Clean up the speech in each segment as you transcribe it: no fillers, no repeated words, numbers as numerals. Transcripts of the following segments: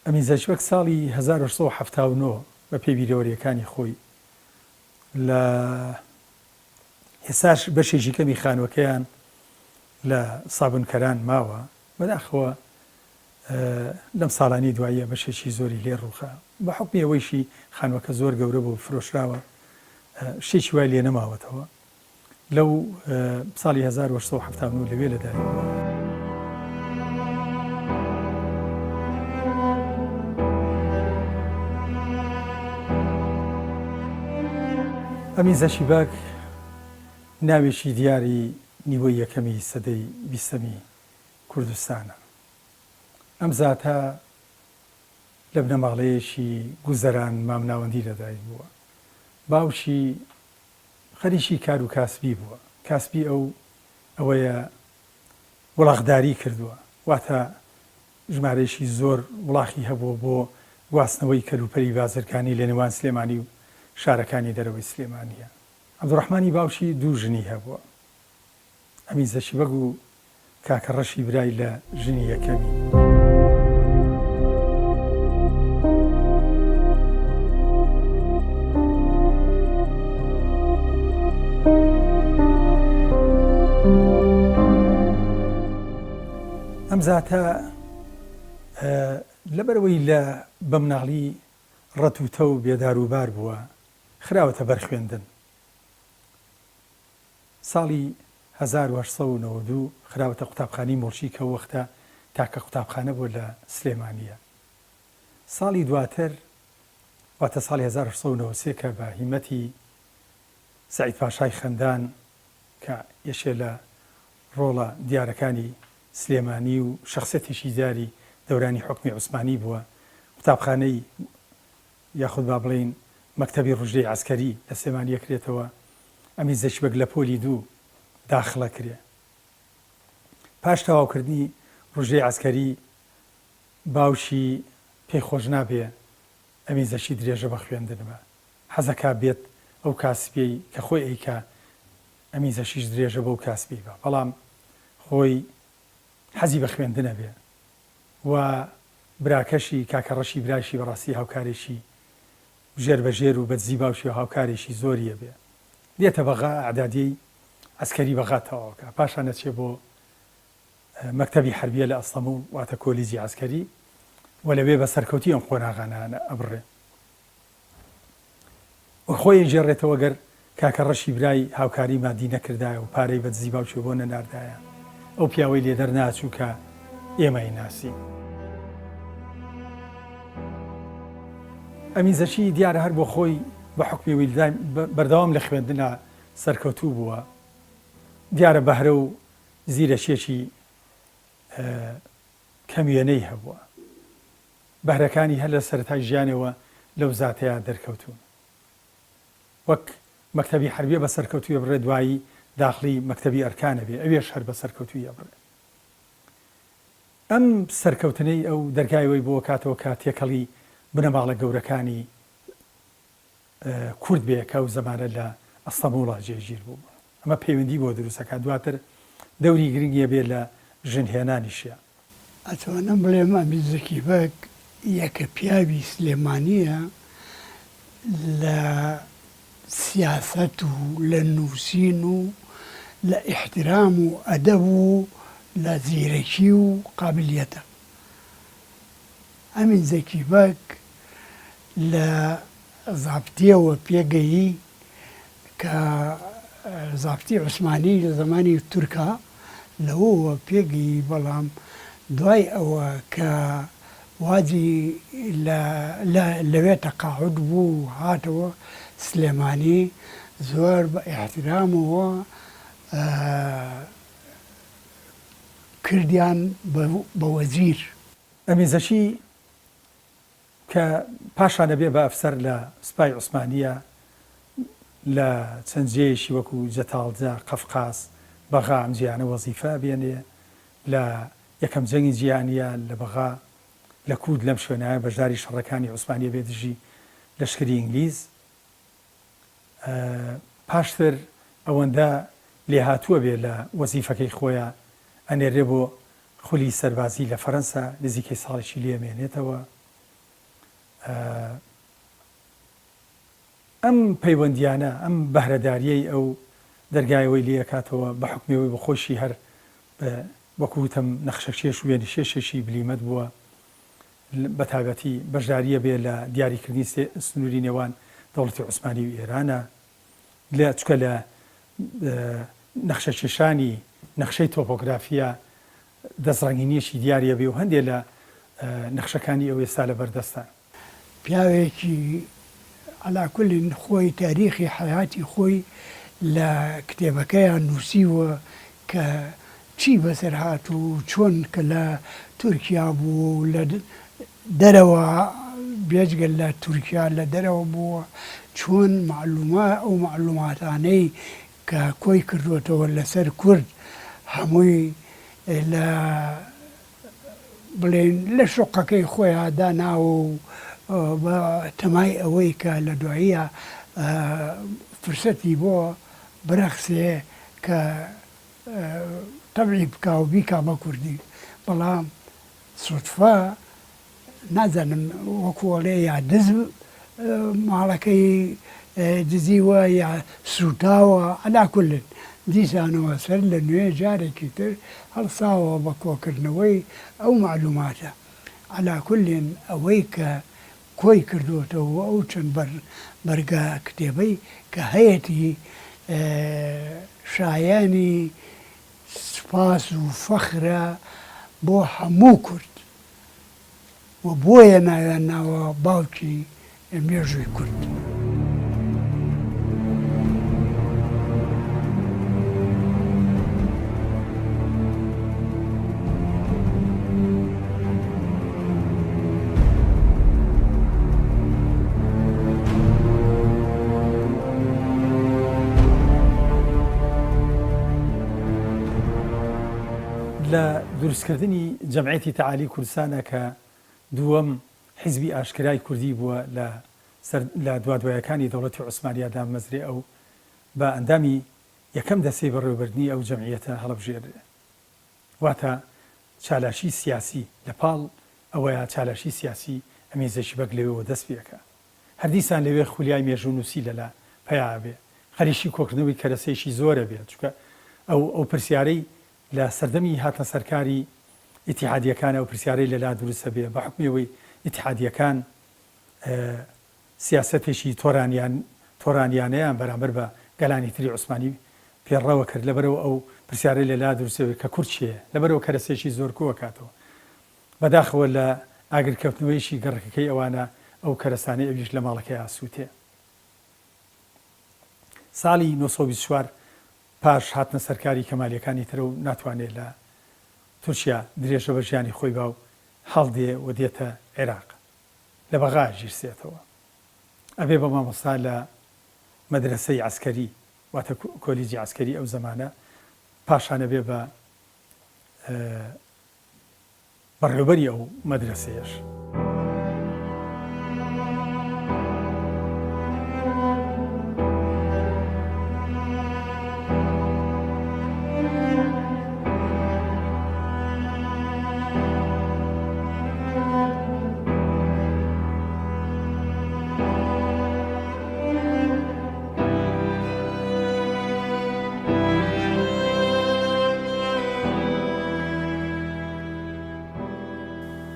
ئەمین زەکی بەگ ساڵی 1879 بە پێی بیرەوەرییەکانی خۆی لە ئێستاش بەشێکی کەمی خانووەکەیان لە سابونکەران ماوە، بەداخەوە لەم ساڵانەی دواییە بەشێکی زۆری لێ ڕووخا، بە حوکمی ئەوەیشی خانووەکە زۆر گەورە بوو فرۆشراوە شتێکی وای لێ نەماوەتەوە. لەو ساڵی 1879 لەوێ لەدایک بووە. ئەمین زەکی بەگ ناوێکی دیاری نیوەی یەکەمی سەدەی بیستەمی کوردستانە. ئەم زاتە لە بنەماڵەیەکی گوزەران مامناوەندی لەدایک بووە. باوکی خەریکی کار و کاسبی بووە. کاسبی ئەو ئەوەیە وڵاخداری کردووە، واتە ژمارەیەکی زۆر وڵاخی هەبووە بۆ گواستنەوەی کەلوپەلی بازرگانی لە نێوان سلێمانی و شارەکانی دەرەوەی سلێمانییە. عەبدوڕەحمانی باوکی دوو ژنی هەبووە. ئەمین زەکی بەگ و کاکە ڕەشی برای لە ژنی یەکەمی. ئەم زاتە لەبەرئەوەی لە بە مناڵی ڕەتوتە و بێداروبار بووە خراوەتە بەر خوێندن. ساڵی 1892 خراوەتە قوتابخانەی موڵکی کە ئەو وەختە تاکە قوتابخانە بووە لە سلێمانییە. ساڵی دواتر واتە ساڵی 1893 کە بە هیمەتی سەعید پاشای خەندان کە یەکێ لە ڕۆڵە دیارەکانی سلێمانی و شەخسیەتێکی دیاری دەورانی حوکمی عوسمانی بووە، قوتابخانەی یاخود با بڵێین مەکتەبی ڕوژدەی عەسکەری لە سلێمانی ئەکرێتەوە، ئەمین زەکی بەگ لە پۆلی دوو داخڵ ئەکرێ. پاش تەواوکردنی ڕوژدەی عەسکەری باوکی پێی خۆش نابێ ئەمین زەکی درێژە بە خوێندن بە. حەزەکا بێت ئەو کاسبیەی کە خۆی ئەیکا ئەمین زەکیش درێژە بەو کاسبیەی با. بەڵام خۆی حەزی بە خوێندن ئەبێ و براکەشی کاکە ڕەشی برایشی بەڕاستی هاوکارێکی ژێر بە ژێر و بەدزی باوکی و هاوکارێکی زۆری ئەبێ. دێتە بەغا ئەعدادیەی عەسکەری بەغا تەواو ئەکا. پاشان ئەچێ بۆ مەکتەبی حەربیە لە ئەستەموڵ واتە کۆلیجی عەسکەری و لەوێ بە سەرکەوتی ئەم قۆناغانە ئەبڕێ. وەک خۆی ئەیگێڕێتەوە گەر کاکە ڕەشی برای هاوکاری مادی نەکردایە و پارەی بە دزی باوکی بۆ نەناردایە ئەو پیاوەی لێ دەرناچوو کە ئێمە ئەیناسین. ئەمین زەکی دیارە هەر بۆ خۆی بە حوکمی ویلدایم بەردەوام لە خوێندنا سەرکەوتوو بووە. دیارە بەهرە و زیرەکیەکی کەم وێنەی هەبووە. بەهرەکانی هەر لە سەرەتای ژیانەوە لەو زاتەیا دەرکەوتوون. وەک مەکتەبی حەربیە بە سەرکەوتووی ئەبڕێ دوایی داخڵی مەکتەبی ئەرکان ئەبێ ئەوێش هەر بە سەرکەوتووی ئەبڕێ. ئەم سەرکەوتنەی ئەو دەرگای وەی بۆ کاتەوە کە تێکەڵی بنەماڵە گەورەکانی کورد بێ کە ئەو زەمانە لە ئەستەموڵا جێگیر بووبوون. ئەمە پەیوەندی بۆ دروست ئەکات دواتر دەوری گرنگی ئەبێ لە ژن هێنانیشیا. ئەتوانم بڵێم ئەمیر زەکی بەگ یەکە پیاوی سلێمانیە لە سیاسەت و لە نووسین و لە ئیحترام و ئەدەب و لە زیرەکی و قابلیەتە. ئەمین زەکی بەگ لە زابتیەوە پێگەیی کە زابتی عوسمانی لە زەمانی تورکا لەوەوە پێگەیی بەڵام دوای ئەوە کە وازی لە لەوێ تەقاعود بوو هاتەوە سلێمانی زۆر بە ئیحترامەوە کردیان بە وەزیر. ئەمین زەکی کە پاشان ئەبێ بە ئەفسەر لە سوپای عوسمانییە لە چەند جێیەکی وەکوو جەتاڵجە، قەفقاس، بەغا ئەم جێیانە وەزیفە ئەبێنێ. لە یەکەم جەنگی جیهانییە لە بەغا لە کووت لەم شوێنایە بەشداری شەڕەکانی عوسمانی ئەبێ دژی لەشکری ئینگلیز. پاشتر ئەوەندە لێهاتوو ئەبێ لە وەزیفەکەی خۆیا ئەنێرێ بۆ خولی سەربازی لە فەرەنسا نزیکەی ساڵێکی لێ ئەمێنێتەوە. ئەم پەیوەندییانە، ئەم بەهرەدارییەی ئەو دەرگای ئەوەی لێ ئەکاتەوە بە حوکمی ئەوەی بۆ خۆیشی هەر وەکو وتم نەخشەکێش و وێنەکێشێکی بلیمەت بووە، بە تایبەتی بەشدارییە بێ لە دیاریکردنی سنووری نێوان دەوڵەتی عوسمانی و ئێرانە، لە چونکە لە نەخشەکێشانی نەخشەی تۆپۆگرافییە دەستڕەنگینییەکی دیاری ئەبێ و هەندێ لە نەخشەکانی ئەو ئێستا لە بەردەستان. پیاوێکی عەلا کولین خۆی تاریخی حەیاتی خۆی لە کتێبەکەیا نووسیوە کە چی بەسەر هات و چۆن کە لە تورکیا بووە و لە دەرەوە بێجگە لە تورکیا لە دەرەوە بووە چۆن مەعلوما ئەو مەعلوماتانەی کە کۆی کردووەتەوە لەسەر کورد هەمووی لە بڵێین لە شوقەکەی خۆیا داناوە و بە تەمای ئەوەی کە لە دواییا فرسەتی بۆ برەخسێ کە تەبعی بکا و بیکا بە کوردی بەڵام سوتفە نازانم وەکو ئەڵێ یا دز ماڵەکەی دزیوە یا سوتاوە عەلا کولن دیسانەوە سەر لە نوێ جارێکی تر هەڵساوە بە کۆکردنەوەی ئەو مەعلوماتە عەلا کولن ئەوەی کە کۆی کردۆتەوە و ئەو چەند بەرگە کتێبەی کە هەیەتی شایانی سوپاس و فەخرە بۆ هەموو کورد و بۆیە ناویان ناوە باوکی مێژووی کورد. لە دروستکردنی جەمعیەتی تەعالی کوردستانە کە دووەم حیزبی ئاشکرای کوردی بووە لە سەر لە دوادوایەکانی دەوڵەتی عوسمانیا دامەزرێ ئەو بە ئەندامی یەکەم دەستەی بەڕێوەبردنی ئەو جەمعیەتە هەڵبژێررێ. واتە چالاکی سیاسی لە پاڵ ئەوەیا چالاکی سیاسی ئەمین زەکی بەگ لەوێوە دەست پێ ئەکا. هەر دیسان لەوێ خولیای مێژوونووسی لەلا پەیا ئەبێ. خەریکی کۆکردنەوەی کەرەسەیەکی زۆر ئەبێ. چونکە ئەو ئەو پرسیارەی لە سەردەمی هاتنە سەرکاری ئیتیحادییەکان ئەو پرسیارەی لەلا دروست ئەبێ بە حوکمی ئەوەی ئیتیحادییەکان سیاسەتێکی تۆرانیان تۆرانیانەیان بەرامبەر بە گەلانی تری عوسمانی پێڕەوە کرد، لەبەرئەوە ئەو پرسیارەی لەلا دروست دەبێت کە کورد کێیە؟ لەبەرئەوە کەرەسەیەکی زۆر کۆ ئەکاتەوە. بەداخەوە لە ئاگرکەوتنەوەیەکی گەڕەکەکەی ئەوانە ئەو کەرەسانەی ئەویش لە ماڵەکەی ئاسووتێ. ساڵی 924 پاش هاتنە سەرکاری کەمالیەکانی ترە و ناتوانێ لە تورکیا درێژە بە ژیانی خۆی با و هەڵدێ و دێتە عێراق. لە بەغا گیرسێتەوە. ئەبێ بە مامۆستا لە مەدرەسەی عەسکەری واتە کۆلیجی عەسکەری ئەو زەمانە، پاشان ئەبێ بە بەڕێوبەری ئەو مەدرەسەیەش.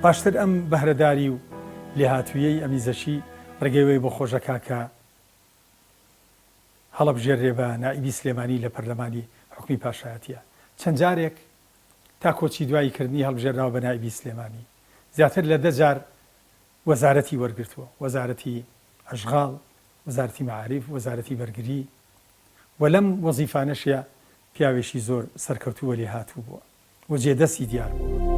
پاشتر ئەم بەهرەداری و لێهاتوویەی ئەمیزەکی ڕێگەی وەی بۆ خۆش ئەکا کە هەڵەبژێررێ بە نائیبی سلێمانی لە پەرلەمانی حوکمی پاشایەتیە چەند جارێک تا کۆچی دوایی کردنی هەڵبژێرراوە بە نائیبی سلێمانی زیاتر لە دە جار وەزارەتی وەرگرتووە، وەزارەتی ئەشغاڵ، وەزارەتی مەعاریف، وەزارەتی بەرگری و لەم وەزیفانەشیا پیاوێکی زۆر سەرکەوتوو و لێهاتوو بووە و جێ دەستی دیار بووە.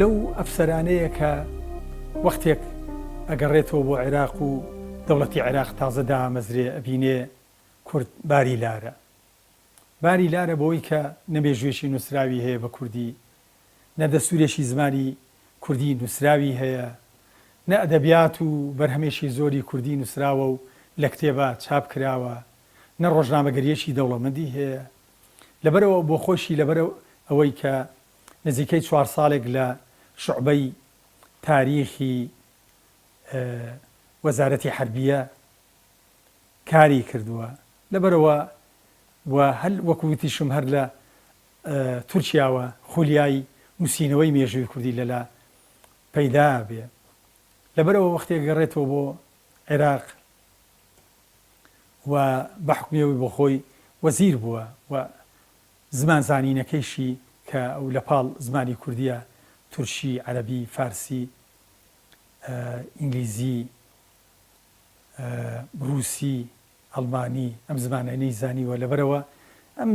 لەو ئەفسەرانەیە کە وەختێک ئەگەڕێتەوە بۆ عێراق و دەوڵەتی عێراق تازە دامەزرێ ئەبینێ کورد باری لارە. باری لارە بەوەی کە نە مێژوویەکی نووسراوی هەیە بە کوردی، نە دەستوورێکی زمانی کوردی نووسراوی هەیە، نە ئەدەبیات و بەرهەمێکی زۆری کوردی نووسراوە و لە کتێبا چاپ کراوە، نە ڕۆژنامەگەرییەکی دەوڵەمەندی هەیە. لەبەرئەوە بۆ خۆیشی لەبەر ئەوەی کە نزیکەی چوار ساڵێک لە شوعبەی تاریخی وەزارەتی حەربیە کاری کردووە لەبەرئەوە و هەر وەکو وتیشم هەر لە تورکیاوە خولیای نووسینەوەی مێژووی کوردی لەلا پەیدا بێ لەبەرئەوە وەختێک گەڕێتەوە بۆ عێراق و بە حوکمی ئەوەی بۆ خۆی وەزیر بووە و زمان زانینەکەیشی کە ئەو لە پاڵ زمانی کوردییە تورکی، عەرەبی، فارسی، ئینگلیزی، ڕووسی، ئەڵمانی ئەم زمانانەی زانیوە لەبەرئەوە ئەم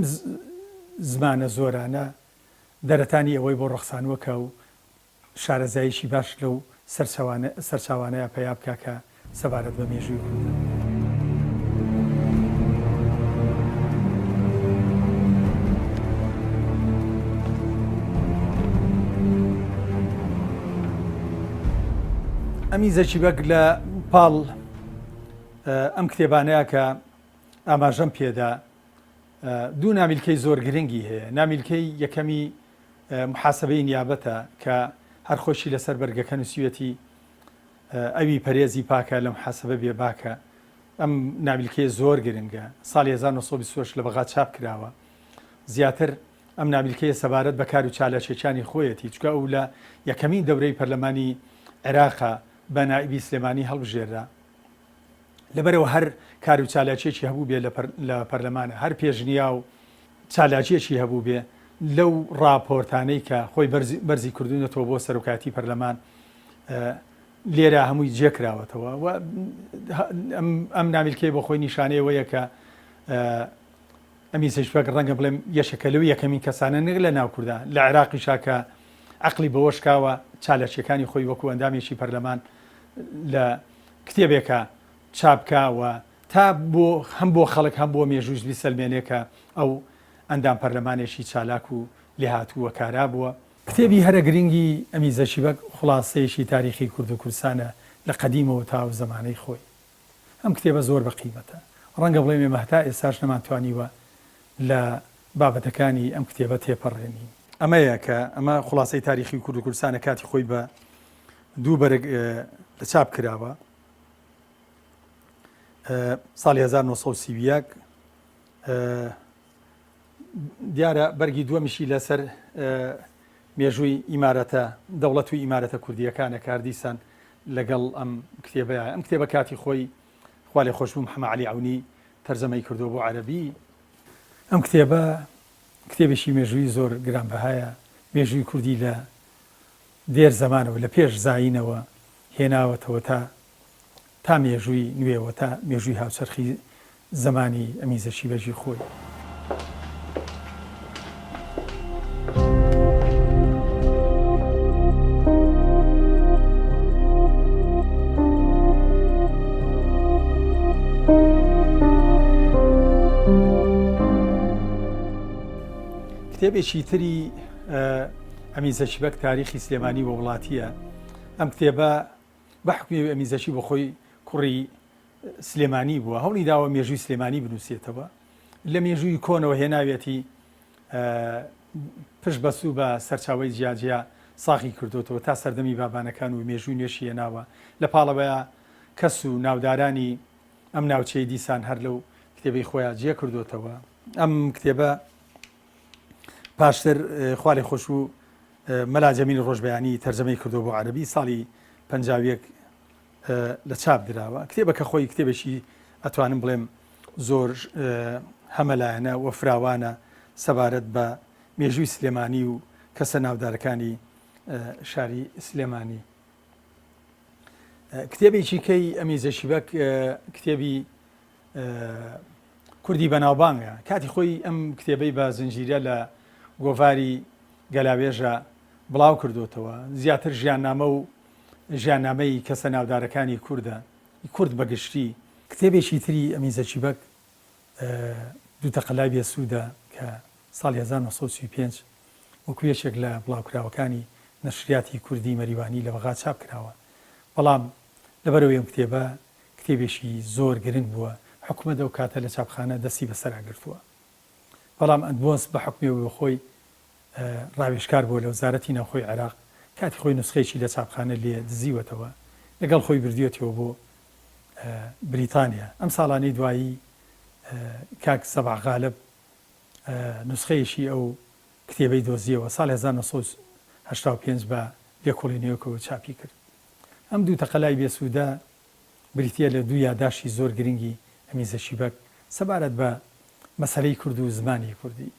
زمانە زۆرانە دەرەتانی ئەوەی بۆ ڕەخسانووە کە ئەو شارەزاییکی باش لەو سەرچاوانەیا پەیا بکا کە سەبارەت بە مێژووی کوردن. ئەمین زەکی بەگ لە پاڵ ئەم کتێبانەیە کە ئاماژەم پێدا دوو نامیلکەی زۆر گرنگی هەیە نامیلکەی یەکەمی محاسبەی نیابەتە کە هەر خۆشی لەسەر بەرگەکە نووسیوێتی ئەوی پەرێزی پاکە لە محاسبە بێ باکە ئەم نامیلکەیە زۆر گرنگە ساڵی 1928 لە بەغا چاپ کراوە زیاتر ئەم نامیلکەیە سەبارەت بە کار و چالاکیەکانی خۆیەتی چونکە ئەو لە یەکەمین دەورەی پەرلەمانی عێراقا بە نائیبی سلێمانی هەڵبژێررا لەبەرئەوە هەر کار و چالاکیەکی هەبووبێ لە پەرلەمانە هەر پێشنیا و چالاکیەکی هەبووبێ لەو ڕاپۆرتانەی کە خۆی بەرزی کردوونەتەوە بۆ سەرۆکایەتی پەرلەمان لێرە هەمووی جێکراوەتەوە و ئەم نامیلکەی بۆ خۆی نیشانەیەوەیە کە ئەمین سەیشبەگ ڕەنگە بڵێم یەکێکە لەو یەکەمین کەسانە نەک لە ناو کوردا، لە عێراقیشا کە عەقڵی بەوە شکاوە چالاکییەکانی خۆی وەکوو ئەندامێکی پەرلەمان لە کتێبێکا چاپ کا و تا بۆ هەم بۆ خەڵک هەم بۆ مێژوویش بیسەلمێنێ کە ئەو ئەندام پەرلەمانێکی چالاک و لێهاتوو و کارا بووە. کتێبی هەرە گرنگی ئەمین زەکی بەگ خوڵاسەیەکی تاریخی کورد و کوردسانە لە قەدیمەوە تا ئەو زەمانەی خۆی. ئەم کتێبە زۆر بە قیمەتە. ڕەنگە بڵێم ئێمە هەتا ئێستاش نەمانتوانیوە لە بابەتەکانی ئەم کتێبە تێپەڕێنین. ئەمەیە کە ئەمە خوڵاسەی تاریخی کورد و کوردستانە کاتی خۆی بە دوو بەرگ لە چاپ کراوە. ساڵی 1931 دیارە بەرگی دووەمیشی لەسەر مێژووی ئیمارەتە دەوڵەت و ئیمارەتە کوردییەکانە کە هەر دیسان لەگەڵ ئەم کتێبەیە. ئەم کتێبە کاتی خۆی خوالێخۆشبوو محەمە عەلی عەونی تەرجەمەی کردووە بۆ عەرەبی. ئەم کتێبە کتێبێکی مێژوویی زۆر گرانبەهایە، مێژووی کوردی لە دێر زەمانەوە لە پێش زایینەوە هێناوەتەوە تا تا مێژووی نوێوە، تا مێژووی هاوچەرخی زەمانی ئەمین زەکی بەگی خۆی. کتێبێکی تری ئەمین زەکی بەگ تاریخی سلێمانی و وڵاتییە. ئەم کتێبە بە حوکمی ئەوەی ئەمین زەکی بۆ خۆی کوڕی سلێمانی بووە، هەوڵی داوە مێژووی سلێمانی بنووسێتەوە، لە مێژووی کۆنەوە هێناویەتی، پشت بەستوو بە سەرچاوەی جیاجیا ساغی کردۆتەوە تا سەردەمی بابانەکان و مێژووی نوێشی هێناوە، لە پاڵەوەیا کەس و ناودارانی ئەم ناوچەی دیسان هەر لەو کتێبەی خۆیا جێ کردۆتەوە. ئەم کتێبە پاشتر خوالێخۆشبوو مەلا جەمیل ڕۆژبەیانی تەرجەمەی کردووە بۆ عەرەبی ساڵی 51 لە چاپ دراوە. کتێبەکە خۆی کتێبێکی ئەتوانم بڵێم زۆر هەمەلایەنە و فراوانە سەبارەت بە مێژووی سلێمانی و کەسە ناودارەکانی شاری سلێمانی. کتێبێکی کەی ئەمی زەشیبەک کتێبی کوردی بەناوبانگە کاتی خۆی ئەم کتێبەی بە زنجیرە لە گۆڤاری گەلاوێژە بڵاو کردوتەوە زیاتر ژیاننامە و ژیاننامەی کەسە ناودارەکانی کوردە، کورد بە گشتی. کتێبێکی تری ئەمین زەکی بەگ دوو تەقەلای بێ سوودە کە ساڵی 1935 وەکوو یەکێک لە بڵاوکراوەکانی نەشریاتی کوردی مەریوانی لە بەغا چاپ کراوە بەڵام لەبەرئەوەی ئەم کتێبە کتێبێکی زۆر گرنگ بووە حکومەت ئەو کاتە لە چاپخانە دەستی بەسەرا گرتووە بەڵام ئەندبۆس بە حوکمی ئەوەی خۆی. ڕاوێژکار بووە لە وەزارەتی ناوخۆی عێراق، کاتی خۆی نوسخەیەکی لە چاپخانە لێ دزیوەتەوە، لەگەڵ خۆی بردویەتیەوە بۆ بریتانیا. ئەم ساڵانەی دوایی کاک سەباح غالب نوسخەیەکی ئەو کتێبەی دۆزیەوە، ساڵی 1985 بە لێکۆڵینەوەکەوە چاپی کرد. ئەم دوو تەقەلای بێسوودە بریتییە لە دوو یاداشتی زۆر گرنگی ئەمین زەکی بەگ سەبارەت بە مەسەلەی کورد و زمانی کوردی.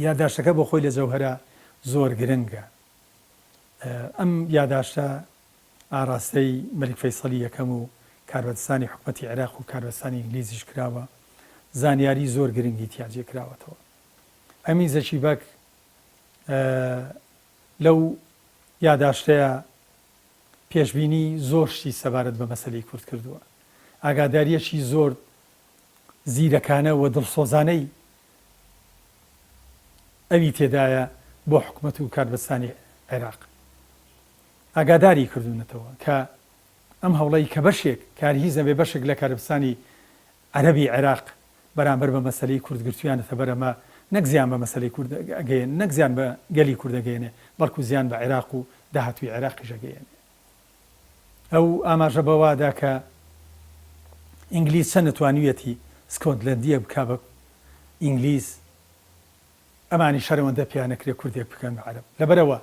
یاداشتەکە بۆ خۆی لە جەوهەرا زۆر گرنگە. ئەم یاداشتە ئاراستەی مەلیک فەیسەڵی یەکەم و کاربەدەستانی حکومەتی عێراق و کاربەدەستانی ئینگلیزیش کراوە، زانیاری زۆر گرنگی تیا جێ کراوەتەوە. ئەمین زەکی بەگ لەو یاداشتەیا پێشبینی زۆر شتی سەبارەت بە مەسەلەی کورد کردووە. ئاگادارییەکی زۆر زیرەکانە و دڵسۆزانەی ئەوی تێدایە بۆ حکومەت و کاربەدەستانی عێراق. ئاگاداری کردوونەتەوە کە ئەم هەوڵەی کە بەشێک، کار هیچ نەبێ بەشێک لە کاربەدەستانی عەرەبی عێراق بەرامبەر بە مەسەلەی کورد گرتوویانەتە بەر ئەمە نەک زیان بە مەسەلەی کورد ئەگەیەنێ، نەک زیان بە گەلی کورد ئەگەیەنێ، بەڵکو زیان بە عێراق و داهاتووی عێراقیش ئەگەیەنێ. ئەو ئاماژە بەوە ئەدا کە ئینگلیز چەند توانیویەتی سکۆتلەندییەک بکا بە ئینگلیز، ئەمانیش هەر ئەوەندە پێیان ئەکرێ کوردێک بکەن بە عەرەب. لەبەرئەوە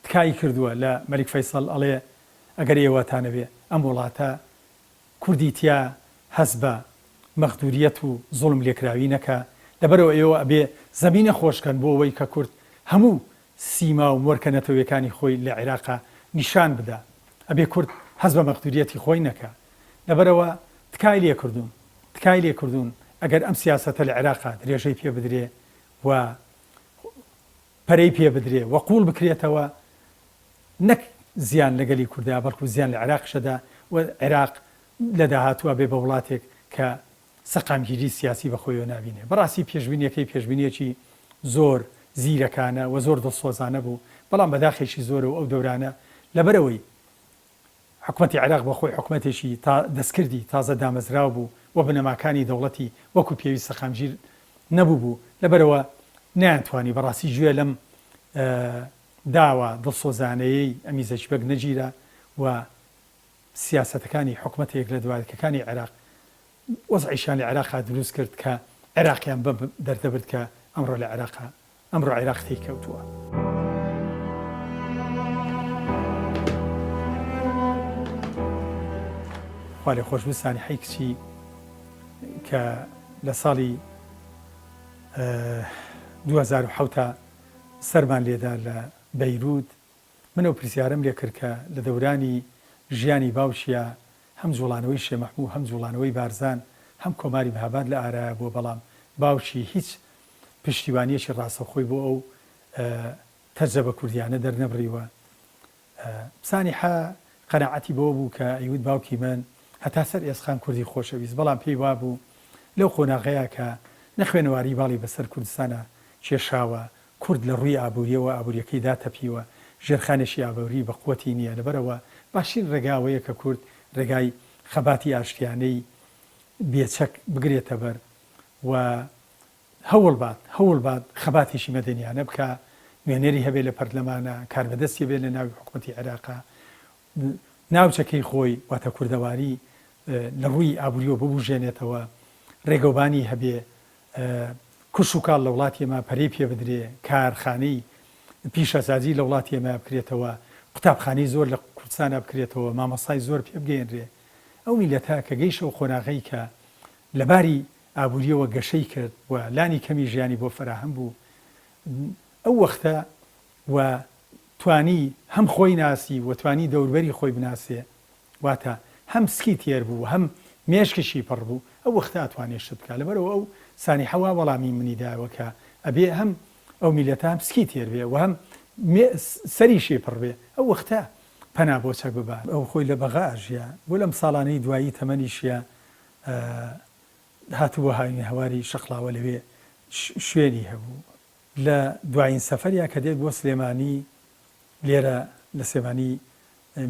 تکای کردووە لە مەلیک فەیسەڵ ئەڵێ ئەگەر ئێوەتانەوێ ئەم وڵاتە کوردی تیا هەست بە مەغدوریەت و زوڵم لێکراوی نەکا، لەبەرئەوە ئێوە ئەبێ زەمینە خۆش کەن بۆ ئەوەی کە کورد هەموو سیما و مۆرکە نەتەوەیەکانی خۆی لە عێراقا نیشان بدا، ئەبێ کورد هەست بە مەغدوریەتی خۆی نەکا. لەبەرئەوە تکای لێ کردوون، تکای لێ کردوون ئەگەر ئەم سیاسەتە لە عێراقا درێژەی پێ بدرێ و پەرەی پێ بدرێ و قووڵ بکرێتەوە، نەک زیان لە گەلی کوردە بەڵکو زیان لە عێراقیش ئەدا و عێراق لە داهاتووا بێ بە وڵاتێک کە سەقامگیری سیاسی بە خۆیەوە نابینێ. بەڕاستی پێشبینیەکەی پێشبینیەکی زۆر زیرەکانە و زۆر دڵسۆزانە بوو، بەڵام بەداخێکی زۆرەوە ئەو دەورانە لەبەرئەوەی حکومەتی عێراق بە خۆی حکومەتێکی تا دەستکردی تازە دامەزراو بوو و بنەماکانی دەوڵەتی وەکو پێویست سەقامگیر نەبووبوو، لەبەرئەوە نەیانتوانی بەڕاستی گوێ لەم داوا دڵسۆزانەیەی ئەمین زەکی بەگ نەگیرا و سیاسەتەکانی حکومەتە یەک لە دوایەکەکانی عێراق وەزعیشیان لە عێراقا دروست کرد کە عێراقیان بەم دەردە برد کە ئەمڕۆ لە عێراقا ئەمڕۆ عێراق تێی کەوتووە. خوالێخۆشبوو سانیحەی کچی کە لە ساڵی 2007 سەرمان لێدا لە بەیروت، من ئەو پرسیارەم لێ کرد کە لە دەورانی ژیانی باوکیا هەم جوڵانەوەی شێ مەحموو هەم جوڵانەوەی بارزان هەم کۆماری مهاباد لە ئارایا بووە بەڵام باوکی هیچ پشتیوانیەکی ڕاستەوخۆی بۆ ئەو تەجرەبە کوردیانە دەرنەبڕیوە. سانیحە قەناعەتی بەوە بوو کە ئەیوت باوکی من هەتا سەر ئێسقان کوردی خۆشەویست بەڵام پێی وابوو لەو قۆناغەیا کە نەخوێنەواری باڵی بەسەر کوردستانا کێشاوە کورد لە ڕووی ئابووریەوە ئابووریەکەی داتەپیوە ژێرخانێکی ئابووری بە قوەتی نیە لەبەرئەوە باشترین ڕێگا ئەوەیە کە کورد ڕێگای خەباتی ئاشتیانەی بێ چەک بگرێتە بەر و هەوڵ بات هەوڵ بات خەباتێکی مەدەنیانە بکا، نوێنەری هەبێ لە پەرلەمانا، کاربەدەستی هەبێ لە ناوی حکومەتی عێراقا، ناوچەکەی خۆی واتە کوردەواری لە ڕووی ئابووریەوە ببوژێنێتەوە، ڕێگەوبانی هەبێ، کش و کاڵ لە وڵاتی ئێمە پەرەی پێ بدرێ، کارخانەی پیشەسازی لە وڵاتی ئێمە بکرێتەوە، قوتابخانەی زۆر لە کوردستانا بکرێتەوە، مامۆستای زۆر پێ بگەیەنرێ. ئەو میللەتە کە گەیشە ئەو قۆناغەی کە لە باری ئابوورییەوە گەشەی کرد و لانی کەمی ژیانی بۆ فەراهەم بوو، ئەو وەختە و توانی هەم خۆی ناسی و توانی دەوربەری خۆی بناسێ، واتە هەم سکی تێر بوو و هەم مێشکیشی پڕ بوو، ئەو وەختە ئەتوانێ شت بکا. لەبەرئەوە ئەو سانیحە وا وەڵامی منی دایەوە کە ئەبێ هەم ئەو میللەتە هەم سکی تێر بێ و هەم سەریشی پڕ بێ، ئەو وەختە پەنا بۆ چەک ببا. ئەو خۆی لە بەغا ئەژیا. بۆ لەم ساڵانەی دوایی تەمەنیشیا هاتبووە هاوینەهەواری شەقڵاوە لەوێ شوێنی هەبوو. لە دوایین سەفەریا کە دێت بۆ سلێمانی لێرە لە سلێمانی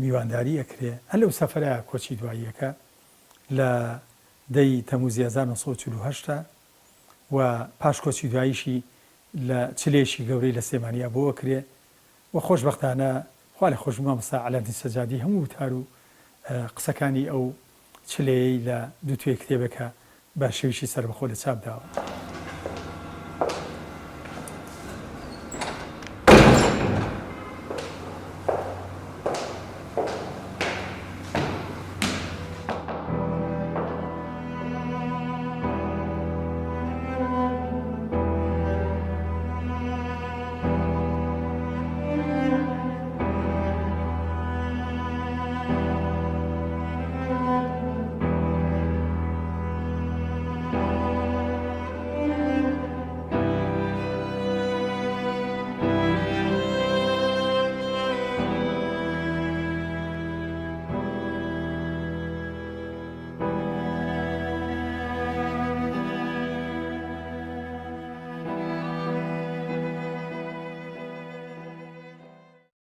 میوانداری ئەکرێ هەر لەو سەفەرە کۆچی دواییەکە لە دە ی تەمووزی 1948 و پاش کۆچی دواییشی. لە چلەیەکی گەورەی لە سلێمانیا بۆ ئەکرێ و خۆشبەختانە خوا لێ خۆشبوو مامۆستا عەلادین سەجادی هەموو وتار و قسەکانی ئەو چلەیەی لە دووتوێی کتێبێکا بە شێویی سەربەخۆ لە چاپ داوە.